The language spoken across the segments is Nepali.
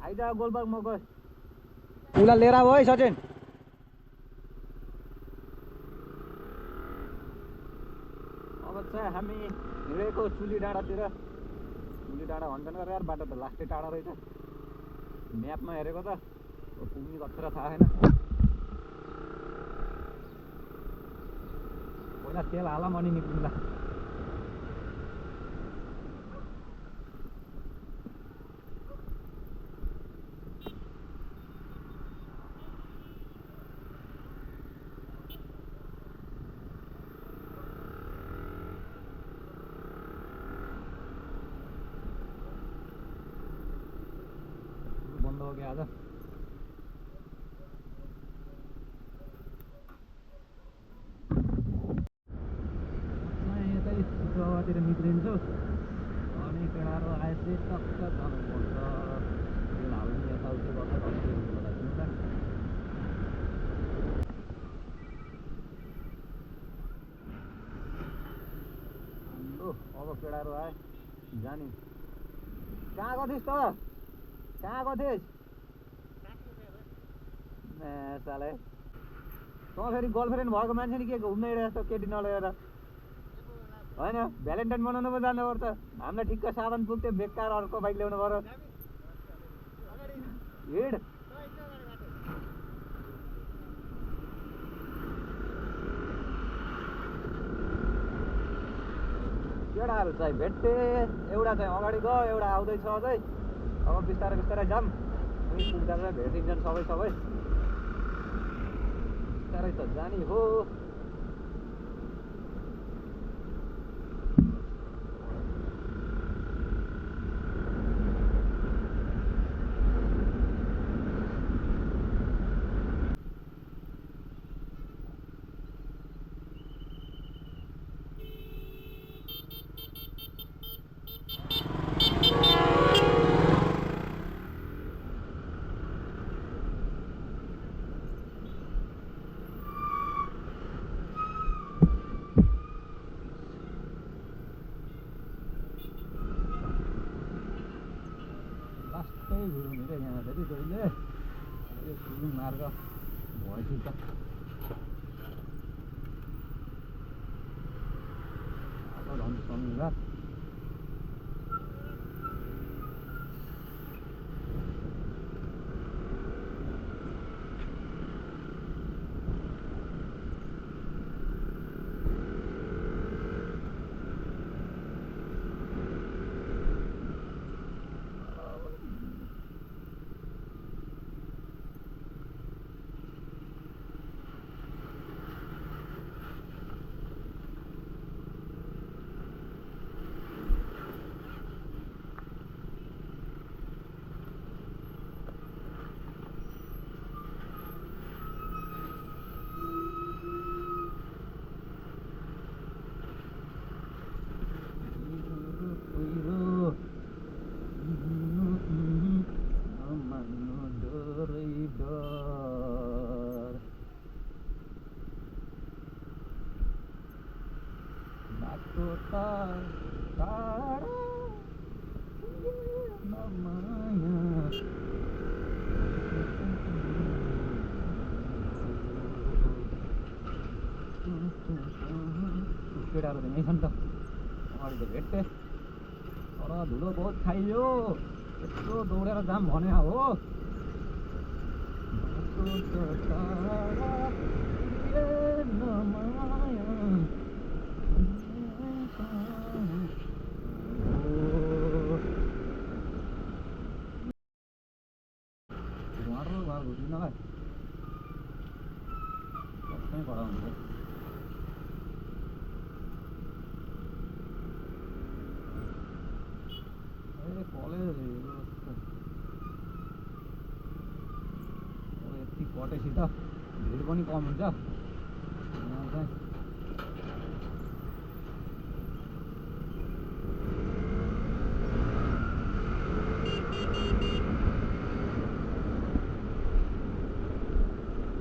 आइज गोलबर्ग म गए उसलाई लिएर आऊ है सचिन अब चाहिँ हामी हिँडेको चुली डाँडातिर चुली डाँडा भन्छन् गरेर यार बाटो त लास्टै टाढा रहेछ म्यापमा हेरेको त पुग्ने कति थाहा छैन पहिला तेल हालौँ अनि निक्लिँला बन्द हो गया आज यतै चितुवातिर निक्लिन्छु अनि केटाहरू आएपछि टक्क जानुपर्छ तेल हाल्ने यताउति गर्दा कति अब केटाहरू आए जाने कहाँ गथिस् त कहाँ गथिस् साले तँ फेरि गर्लफ्रेन्ड भएको मान्छे नि के घुम्न हिँडेर जस्तो केटी नलिएर होइन भ्यालेन्टाइन मनाउनु पो जानुपर्छ हामीलाई ठिक्क साधन पुग्थ्यो बेकार अर्को बाइक ल्याउनु पर्यो हिँड केटाहरू चाहिँ भेट्टे एउटा चाहिँ अगाडि गयो एउटा आउँदैछ अझै अब बिस्तारै बिस्तारै जाऊँ उनी पुग्दा चाहिँ भेटिन्छन् सबै बिस्तारै त जाने हो घुरुने रे यहाँ फेरि जहिले यो सुरुङ मार्ग भएपछि त अब झन् शनिबार केटाहरू त यहीँ छन् त अगाडि त भेट्टे तर धुलो बहुत खाइयो यस्तो दौडेर जाम भने हो घर घुस्दिनलाई सबै पढाउनु कलेज यति कटेपछि त भिड पनि कम हुन्छ यहाँ चाहिँ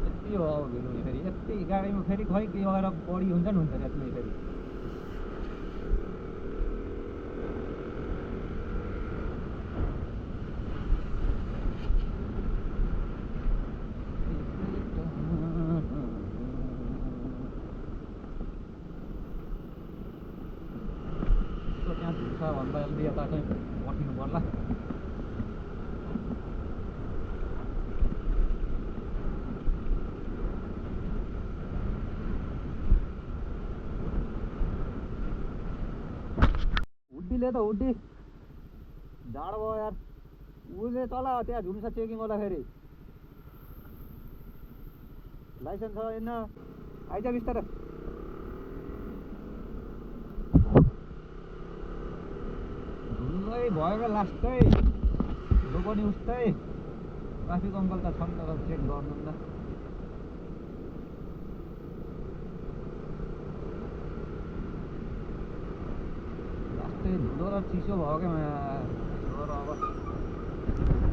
यति हो अब भिड हुने फेरि यति गाडीमा फेरि खै के भएर बढी हुन्छ नि हुन्छ यति फेरि छ भन्दा अलि यता चाहिँ पठिनु पर्ला। हुड्डीले त हुड्डी जाडो भयो यार। उसले तल त्यहाँ झुम्छ चेकिङ होला फेरि। लाइसेन्स छ होइन आइज बिस्तारै। झुम्लै भयो क्या लास्टै। जो पनि उस्तै ट्राफिक अङ्कल त छन् तर चेक गर्नुहुन्न। लास्टै धुलो र चिसो भयो क्या अब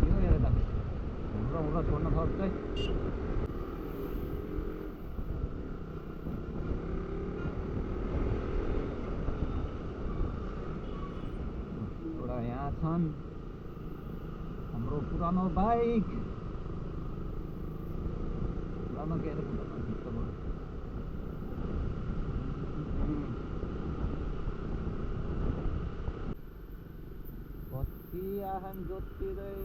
के हो हेर त हुर्र छोड्न सक्छ। एउटा यहाँ छन् हाम्रो पुरानो बाइक। पुरानो के अरे बत्ती आहान जोतिँदै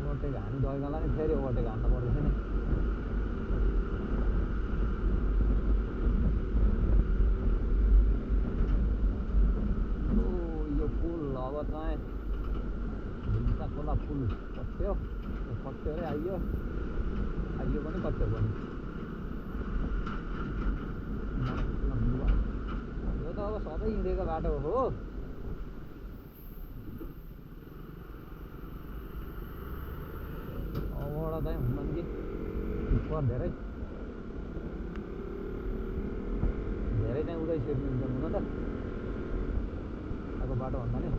ओभरटेक हानी गएकोला नि फेरि ओभरटेक हान्नु पर्दैछ नि। यो पुल अब चाहिँ हिंसा खोला पुल कट्यो रे आइयो पनि कट्यो पनि। यो त अब सधैँ हिँडेको बाटो हो। अबबाट चाहिँ हुन्न कि पर धेरै चाहिँ उदै सेर्नु हुन्छ हुन त आएको बाटो भन्दा नि।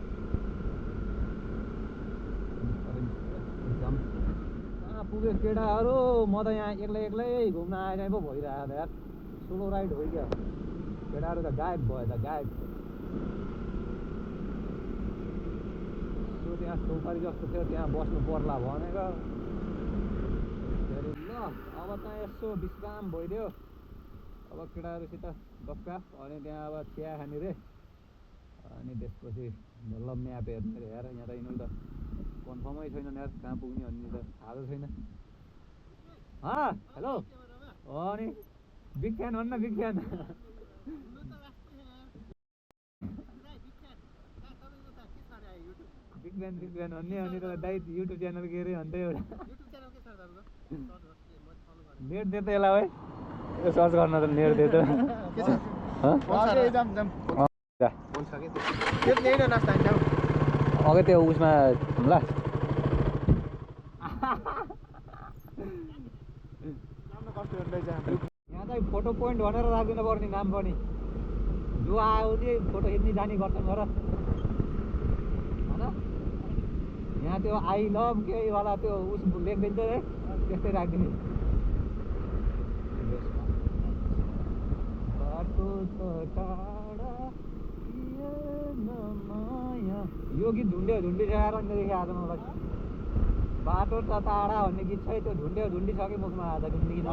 एकदम कहाँ पुग्यो केटाहरू। म त यहाँ एक्लै घुम्न आएर पो भइरहेको त यार। सोलो राइड हो क्या। केटाहरू त गायब भयो त गायब। त्यो त्यहाँ चौतारी जस्तो थियो त्यहाँ बस्नु पर्ला भनेको। ल अब चाहिँ यसो विश्राम भइदियो। अब केटाहरूसित गफगाफ अनि त्यहाँ अब चिया खाने रे। अनि त्यसपछि बल्ल म्याप हेर्ने रे यार। यहाँ त यिनीहरू त कन्फर्मै छैन यार कहाँ पुग्ने भन्ने त थाहा छैन। हेलो अनि बिग फ्यान भन्न बिग फ्यान। बिग फ्यान भन्ने अनि त दाइ युट्युब च्यानल के अरे भन्दै एउटा नेट दे त यसलाई है। यो सर्च गर्न त नेट दे त। अघि त्यो उसमा ल यहाँ चाहिँ फोटो पोइन्ट भनेर राखिदिनु पर्ने नाम पनि। जो आयो नि फोटो खिच्ने जाने गर्छन् र होइन। यहाँ त्यो आई लभ केही वाला त्यो उस लेखिदिन्छ है त्यस्तै राखिदिने। बाटो त टाढा यो गीत झुन्ड्यो झुन्डी छाएर देखि आज मलाई। बाटो त टाढा भन्ने गीत छ त्यो झुन्ड्यो झुन्डी छ कि मुखमा आज झुन्डी किन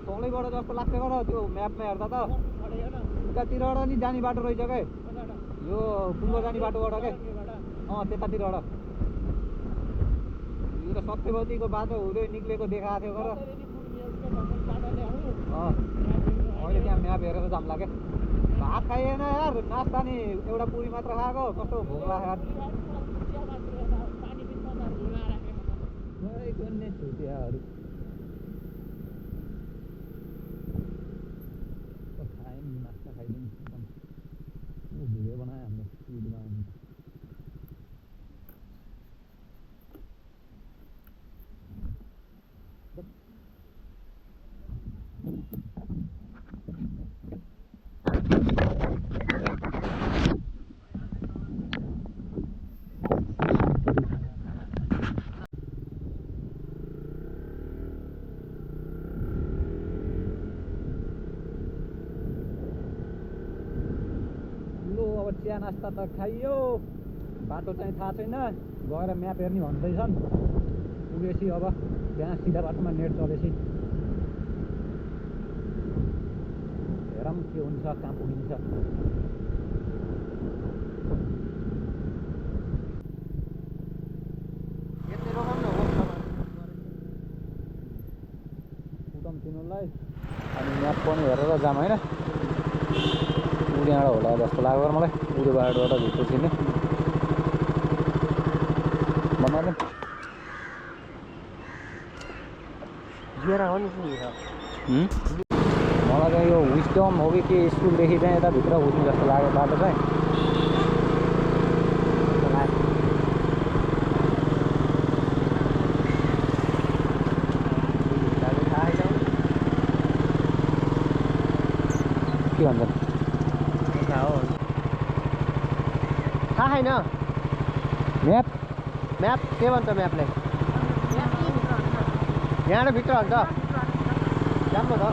तलैबाट जस्तो लाग्छ गर त्यो म्यापमा हेर्दा त उतातिरबाट नि जाने बाटो रहेछ क्या। यो कुङ्गो जाने बाटोबाट क्या त्यतातिरबाट यो त सत्यवतीको बाटो हुँदै निक्लेको देखाएको थियो गर। अहिले त्यहाँ म्याप हेरेर जाम्ला क्या। भात खाइएन यार नास्ता नि एउटा पुरी मात्र खाएको कस्तो भोक लाग्यो यार। छुट्याहरू खायौँ नास्ता खाइदिउँ एकदम भिडियो बनायो हाम्रो फिडमा। चिया नास्ता त खाइयो, बाटो चाहिँ थाहा छैन, गएर म्याप हेर्ने भन्दैछन्। पुगेपछि अब त्यहाँ सिधा बाटोमा नेट चलेपछि हेरौँ के हुन्छ, कहाँ पुगिन्छ। उठौँ तिनीहरूलाई अनि म्याप पनि हेरेर जाम होइन। उडिँबाट होला जस्तो लाग्यो मलाई, उडे बाटोबाट भित्र छिर्ने बनाउने। मलाई चाहिँ यो विस्डम हो कि के स्कुलदेखि चाहिँ यताभित्र उठ्ने जस्तो लाग्यो बाटो चाहिँ। के भन्छ थाहा छैन म्याप म्याप के भन्छ म्यापले? यहाँ भित्र हाल्छ राम्रो छ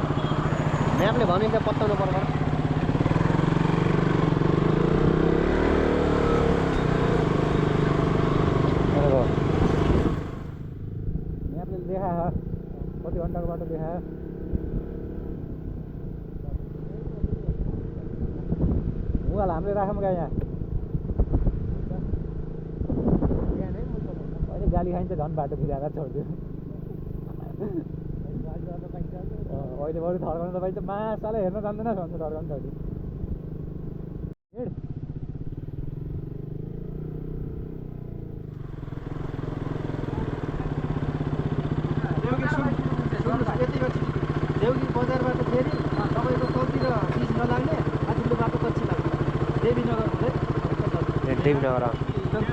म्यापले भनिन्छ पत्ताउनु पर्छ। म्यापले देखायो कति घन्टाको बाटो देखायो। मोबाइल हामीले राखौँ क्या यहाँ अहिले गाली खाइन्छ झन् बाटो बिगाएर छोडिदियो। अहिले बरु थर्काउनु त पाइन्छ, मासाले हेर्न जान्दैन भन्छ थर्काउनु छोडिदियो। देउकी बजारबाट फेरि तपाईँको चौतिर चिज नलाग्ने माथिल्लो बाटो पछि लाग्ने देवीनगर हुँदै देवीनगर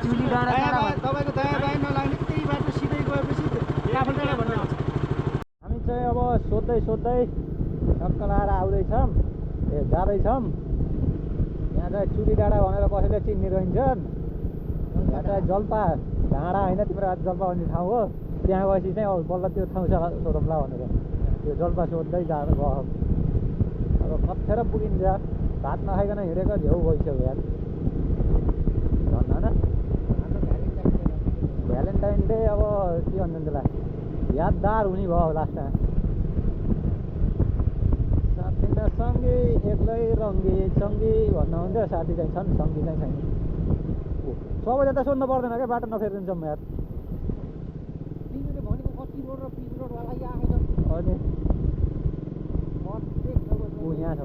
चुली डाँडा तपाईँको दायाँ बायाँ नलाग्ने त्यही बाटो सिधै गएपछि काफल डाँडा भन्ने आउँछ। हामी चाहिँ अब सोध्दै टक्क लाएर आउँदैछौँ, जाँदैछौँ। यहाँ चाहिँ चुली डाँडा भनेर कसैले चिन्ने रहन्छन्। यहाँ चाहिँ जल्पा डाँडा होइन, तिम्रो आज जल्पा भन्ने ठाउँ हो। त्यहाँ गएपछि चाहिँ अब बल्ल त्यो ठाउँ सोधौँला भनेर त्यो जल्पा सोध्दै जाँदा गयो। अब कत्थेर पुगिन्छ, भात नखाइकन हिँडेको झेउ गइसक्यो यार झन् होइन। भ्यालेन्टाइन डे अब के भन्छ त्यसलाई, यादगार हुने भयो लास्टमा। साथी न सँगै एक्लै रङ्गी सङ्गी भन्नु हुन्थ्यो, साथी चाहिँ छन् सङ्गी चाहिँ छैन। सबैले त सोध्नु पर्दैन क्या, बाटो नफेरिदिन्छौँ यार। भनेको कति रोड र पिच रोडवाला यहाँ आएन अनि ऊ यहाँ छ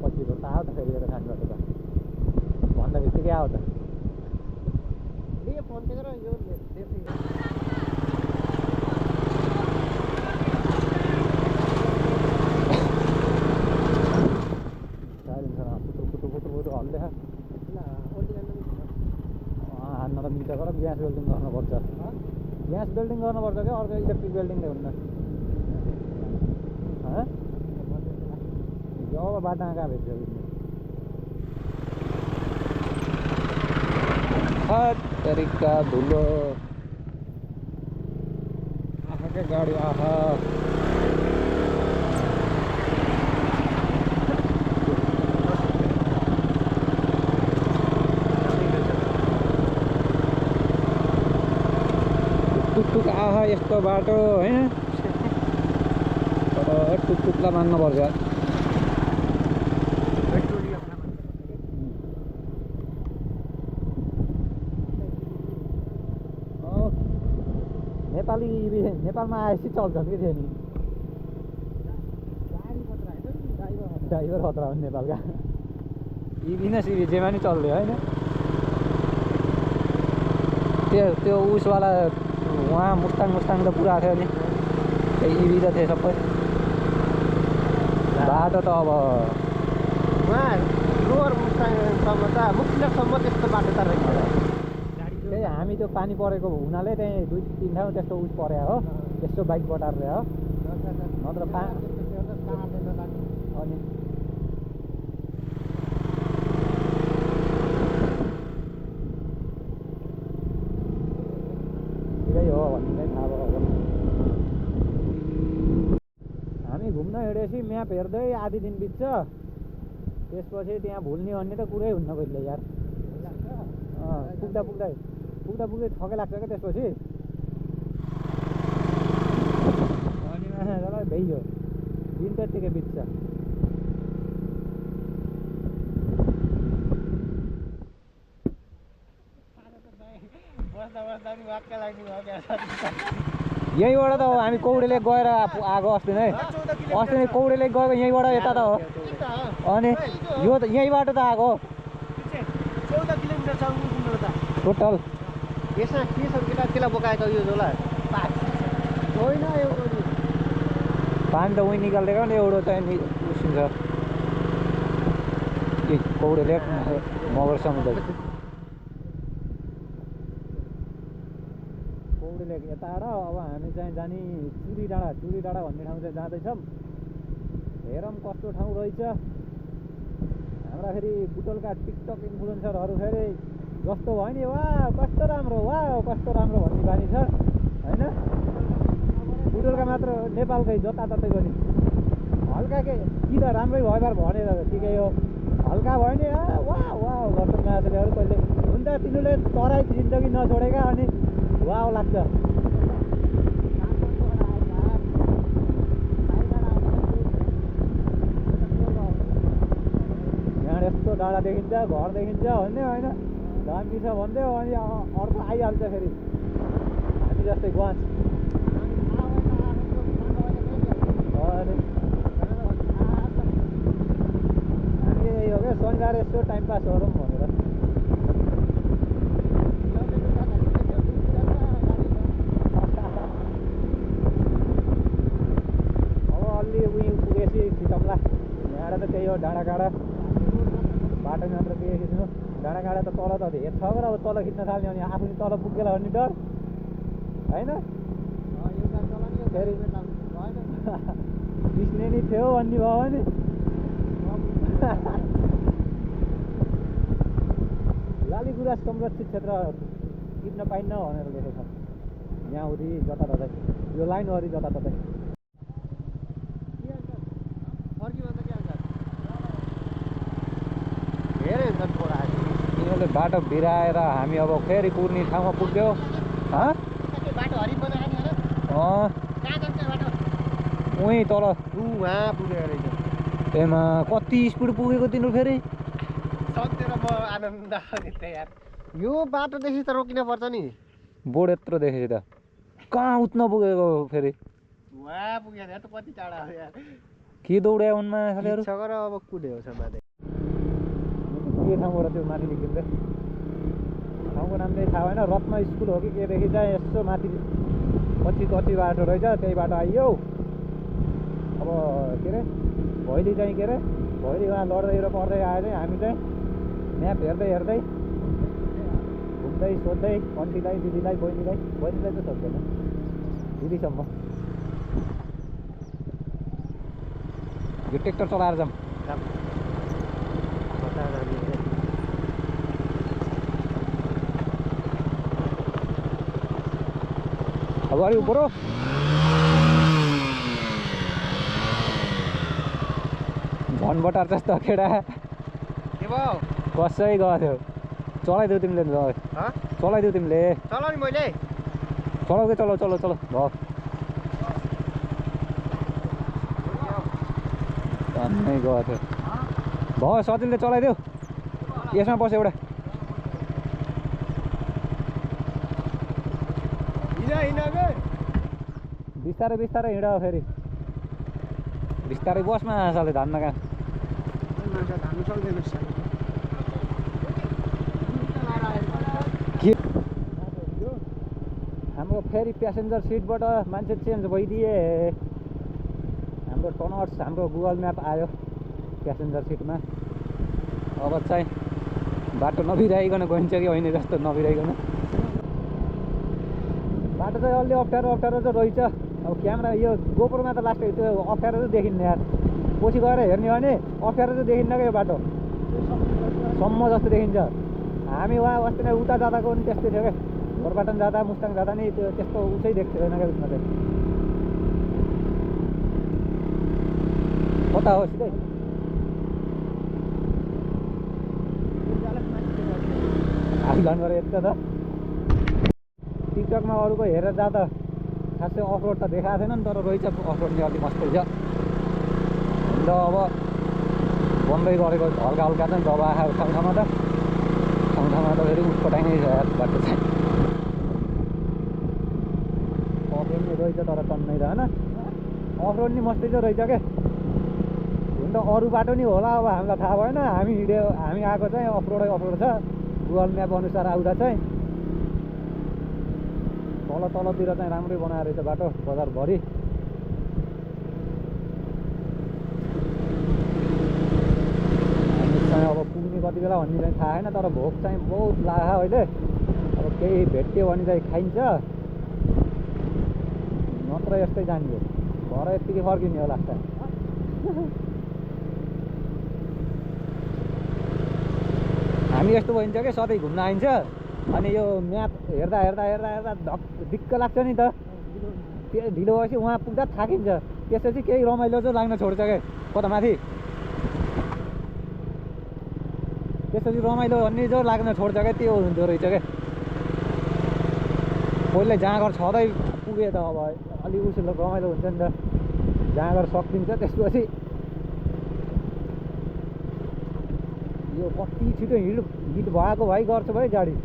पछि रोड त आयो त फेरि यता खाने बाटो त भन्दा बित्तिकै आयो त। फोन टेकेर यो पुटु हल्ले हान्न त मिल्छ गर ग्यास वेल्डिङ गर्नुपर्छ। ग्यास वेल्डिङ गर्नुपर्छ क्या, अर्को इलेक्ट्रिक वेल्डिङले हुन्न। अब बाटोमा कहाँ भेट्छ तरिका धुलो आफै गाडी आहा टुकटुक आहा यस्तो बाटो होइन, तर टुकटुकलाई मान्नुपर्छ। नेपालमा आएपछि चल्छन् कि थियो नि ड्राइभर खतरा हुन् नेपालका। इभी न सिभी जेमा नि चल्यो होइन। त्यो उसवाला वहाँ मुस्ताङ त पुरा थियो नि, त्यही इभी त थियो सबै। बाटो त अब उहाँ लोवर मुस्ताङसम्म त मुक्तिनगरसम्म त्यस्तो बाटो त रहेछ। त्यही हामी त्यो पानी परेको हुनाले त्यहीँ 2-3 ठाउँ त्यस्तो उस पऱ्यो हो, त्यस्तो बाइक बटार्ने हो। नत्र अनि ठिकै हो भन्ने चाहिँ थाहा भयो। हामी घुम्न हिँडेपछि म्याप हेर्दै आधी दिन बित्छ, त्यसपछि त्यहाँ भुल्ने भन्ने त कुरै हुन्न कहिले यार। पुग्दै थकै लाग्छ क्या त्यसपछि अनि माछा भइयो दिन त्यत्तिकै बित्छ यहीँबाट त हो हामी कौडेले गएर आएको अस्ति नै कौडेले गएको यहीँबाट यता त हो अनि यो त यहीँबाट त आएको 14 किलोमिटर छ टोटल यसमा के छ केटा त्यसलाई बोकाएको यो झोला होइन एउटा पानी त उहीँ निकालिदिएको नि एउटा चाहिँ उसिन्छ कौडेले मगर समुद्र कौडेले यताबाट अब हामी चाहिँ जाने चुरी डाँडा भन्ने ठाउँ चाहिँ जाँदैछौँ हेरौँ कस्तो ठाउँ रहेछ हाम्रा फेरि बुटोलका टिकटक इन्फ्लुएन्सरहरू फेरि जस्तो भयो नि वा कस्तो राम्रो भन्ने बानी छ होइन बुटोलका मात्र नेपालकै जताततै पनि हल्का के कि त राम्रै भयो बार भनेर ठिकै हो हल्का भयो नि वा गर्छन् मान्छेलेहरू कहिले हुन्छ तिनीहरूले तराई जिन्दगी नछोडेका अनि वाउ लाग्छ यहाँ यस्तो डाँडा देखिन्छ घर देखिन्छ भन्ने होइन दामी छ भन्दै अनि अर्को आइहाल्छ फेरि हामी जस्तै ग्वाच हामी यही हो क्या शनिबार यसो टाइम पास गरौँ भनेर अब अलि उहीँ पुगेपछि खिचौँला यहाँबाट त त्यही हो डाँडाकाँडा बाटो मात्र पुगे खिच्नु डाँडाकाँडा त तल त धेर छ र अब तल खिच्न थाल्ने अनि आफू तल पुगेला भन्ने डर होइन फेरि बिस्ने नि थियो भन्ने भयो भने लालीगुराँस संरक्षित क्षेत्र टिप्न पाइन्न भनेर लेखेको छ यहाँ हुँदी जताततै यो लाइन वरि जताततै यिनीहरूले बाटो बिराएर हामी अब फेरि कुर्ने ठाउँमा पुग्यो उहीँ तल एमा कति स्पिड पुगेको तिनीहरू फेरि यो बाटोदेखि त रोकिन पर्छ नि बोर्ड यत्रो देखेपछि त कहाँ उठ्न पुगेको फेरि कति टाढा के दौड्यो उनमा खालिहरू अब कुद्यो छ माथि के ठाउँबाट त्यो माथि निस्किँदै ठाउँको नाम चाहिँ थाहा भएन रत्न स्कुल हो कि केदेखि चाहिँ यसो माथि कति बाटो रहेछ त्यही बाटो आइयो अब के अरे भैली चाहिँ के अरे भैली उहाँ लड्दै र पर्दै आयो चाहिँ हामी चाहिँ म्याप हेर्दै घुम्दै सोध्दै आन्टीलाई दिदीलाई बहिनीलाई त सोध्दैन दिदीसम्म यो ट्र्याक्टर चलाएर जाऊँ अब अलिक बरु झनबटार जस्तो केटा के भयो कसै गयो चलाइदेऊ तिमीले चलाइदेऊ तिमीले चलाउ नि मैले चलाउ कि चलाउ भयो झन्नै गएको थियो भयो सजिलले चलाइदेऊ यसमा बस एउटा बिस्तारै हिँड फेरि बिस्तारै बसमा साले धान्न कहाँ हाम्रो फेरि प्यासेन्जर सिटबाट मान्छे चेन्ज भइदिए हाम्रो टनर्स हाम्रो गुगल म्याप आयो प्यासेन्जर सिटमा अब चाहिँ बाटो नबिराइकन गइन्छ कि होइन जस्तो नबिराइकन बाटो चाहिँ अलि अप्ठ्यारो चाहिँ रहेछ अब क्यामेरा यो गोप्रोमा त लास्ट त्यो अप्ठ्यारो चाहिँ देखिन्न यार पछि गएर हेर्ने हो भने अप्ठ्यारो चाहिँ देखिन्न क्या यो बाटो सम्म जस्तो देखिन्छ हामी उहाँ अस्ति नै उता जाँदाको पनि त्यस्तै थियो क्या गोरपाटन जाँदा मुस्ताङ जाँदा नि त्यो त्यस्तो उचै देख्थ्यो होइन क्या उसमा चाहिँ कता हो सिधै प्लान गरेर यस्तो त टिकटकमा अरूको हेरेर जाँदा खासै अफरोड त देखाएको छैन नि, तर रहेछ अफरोड चाहिँ अलिक मस्तै छ। अन्त अब बन्दै गरेको हल्का हल्का चाहिँ दबा आएको ठाउँमा त फेरि उठपटाइ छ यार बाटो चाहिँ। अफरोड नि रहेछ तर टन्नै त होइन, अफरोड नि मस्तै चाहिँ रहेछ क्या। हुन त अरू बाटो नि होला, अब हामीलाई थाहा भएन, हामी आएको चाहिँ अफरोड छ। गुगल म्याप अनुसार आउँदा चाहिँ तलतिर चाहिँ राम्रै बनाएर रहेछ बाटो बजारभरि। हामी चाहिँ अब पुग्ने कति बेला भन्ने चाहिँ थाहा छैन, तर भोक चाहिँ बहुत लाग्यो अहिले। अब केही भेट्यो भने चाहिँ खाइन्छ, नत्र यस्तै जाने हो, घर यत्तिकै फर्किने हो लास्ट टाइम। हामी यस्तो भइन्छ कि सधैँ घुम्न आइन्छ, अनि यो म्याप हेर्दा दिक्क लाग्छ नि त। त्यो ढिलो भएपछि उहाँ पुग्दा थाकिन्छ, त्यसपछि केही रमाइलो चाहिँ लाग्न छोड्छ क्या कता माथि। त्यसपछि रमाइलो भन्ने जो लाग्न छोड्छ क्या, त्यो हुँदो रहेछ क्या। पहिल्यै जाँगर छँदै पुगे त अब अलिक उसिलो रमाइलो हुन्छ नि त, जाँगर सकिन्छ। त्यसपछि यो कति छिटो हिट भएको भाइ गर्छ भाइ गाडी।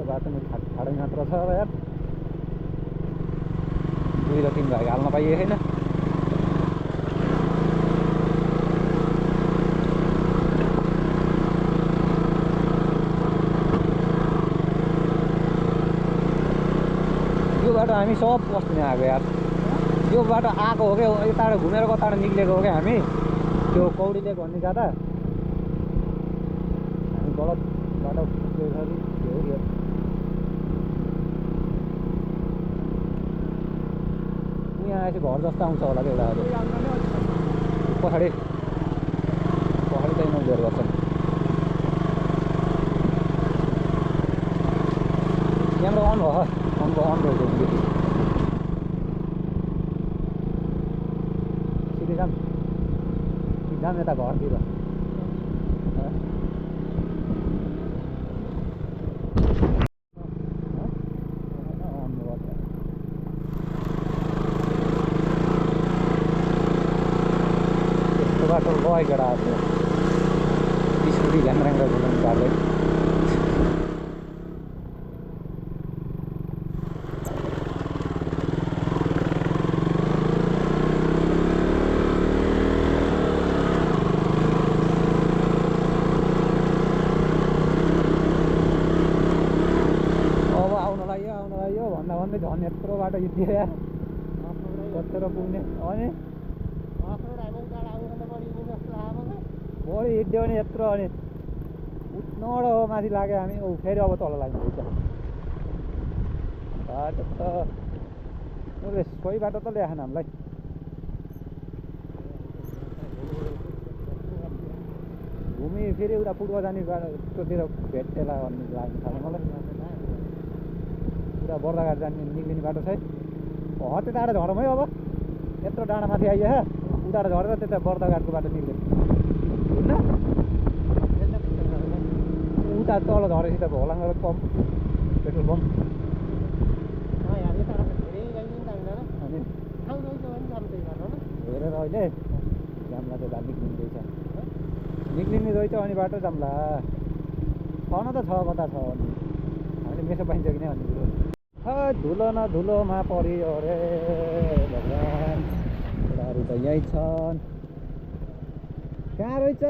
बाटोमा ठाडै मात्र छ यार, 2 र 3 भाग हाल्न पाइएको छैन। यो बाटो हामी सब बस्ने आएको यार, यो बाटो आएको हो क्या, यताबाट घुमेर कताबाट निक्लेको हो क्या हामी। त्यो कौडी लेक भन्ने जाँदा हामी गलत बाटो पुगेको छ कि हो। यहाँ आएपछि घर जस्तो आउँछ होला क्या एउटा पछाडि चाहिँ नजिर गर्छ। क्यामेरा अन भयो, अन रहेछ सिधै जाम यता घरतिर। बाटो गए केटा स्कुटी झ्याम्राङ घुमाउनु पार्दै। अब आउन लाग्यो भन्दै झन् यत्रो बाटो हिँड्यो यार, कत्रो पुग्ने। अनि बढी हिँड्यो भने यत्रो, अनि उठ्नबाट हो माथि लाग्यो हामी। फेरि अब तल लाग्नु रहेछ बाटो त। सोही बाटो त ल्याएन हामीलाई। घुमी फेरि उता पुर्व जाने बाटोतिर भेटेला भन्ने लाग्नु थाल्यो मलाई। उता बर्दाघाट जाने निक्लिने बाटो चाहिँ त्यता डाँडा झरौँ है। अब यत्रो डाँडा माथि आइयो उताबाट झरेर त्यता बर्दाघाटको बाटो निक्ल्यो होइन। उता तल झरेपछि त भोलाङ्गो पम्प, पेट्रोल पम्प। हेरेर अहिले जाम्ला त निक्लिने रहेछ अनि बाटो जाम्ला छन त छ, कता छ भने हामीले मेसो पाइन्छ कि नै भन्ने कुरो। धुलो न धुलोमा पऱ्यो अरे भगवान्, केटाहरू त यहीँ छन्। कहाँ रहेछ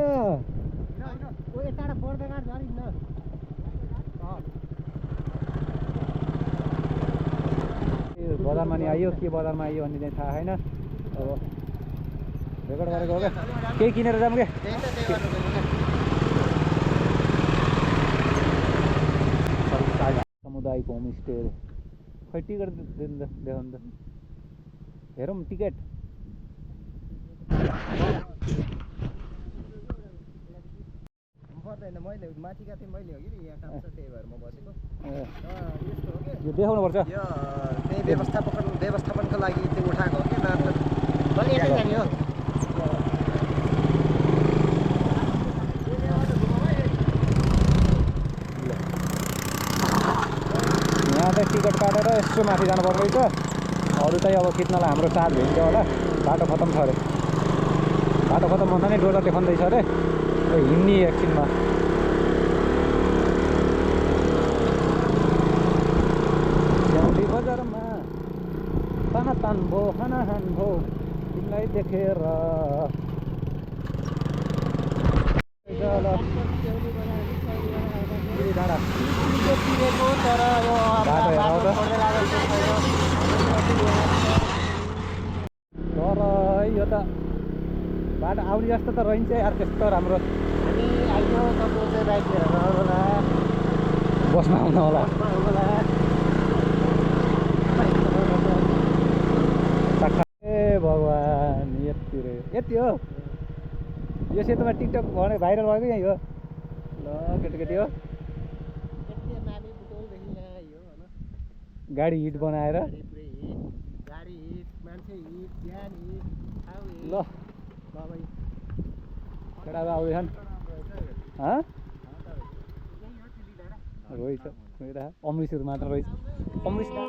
बजारमा नि आइयो, के बजारमा आइयो भन्ने चाहिँ थाहा छैन। अब रेकर्ड गरेको हो क्या, केही किनेर जाऊँ क्या। सामुदायिक होमस्टे खै टिकट देखाउनु त, हेरौँ टिकट। पर्दैन, मैले माथिका थिएँ, मैले हो कि यहाँ काम छ त्यही भएर म बसेको। यस्तो हो कि यो देखाउनु पर्छ, यो त्यही व्यवस्थापनको लागि त्यो उठाएको हो कि नत्र मैले यतै जाने हो। खनेर यसो माथि जानुपर्ने रहेछ अरू चाहिँ अब खिच्नलाई हाम्रो साथ भेट्छ होला बाटो खतम छ अरे बाटो खतम भन्दा नै डोलर देखाउँदैछ अरे हिँड्ने एकछिनमा स्याउली बजारमा तान भो हानाहान भो तिमीलाई देखेर डाँडा तर यो त बाटो आउने जस्तो त रहन्छ यार त्यस्तो राम्रो बसमा आउनु होला ए भगवान् यति हो यो सेतोमा टिकटक भने भाइरल भएको यहीँ हो ल केटाकेटी हो गाडी हिट बनाएर ल केटाहरू आउँदैछन् रहेछ अमृतसर मात्र रहेछ अमृतसर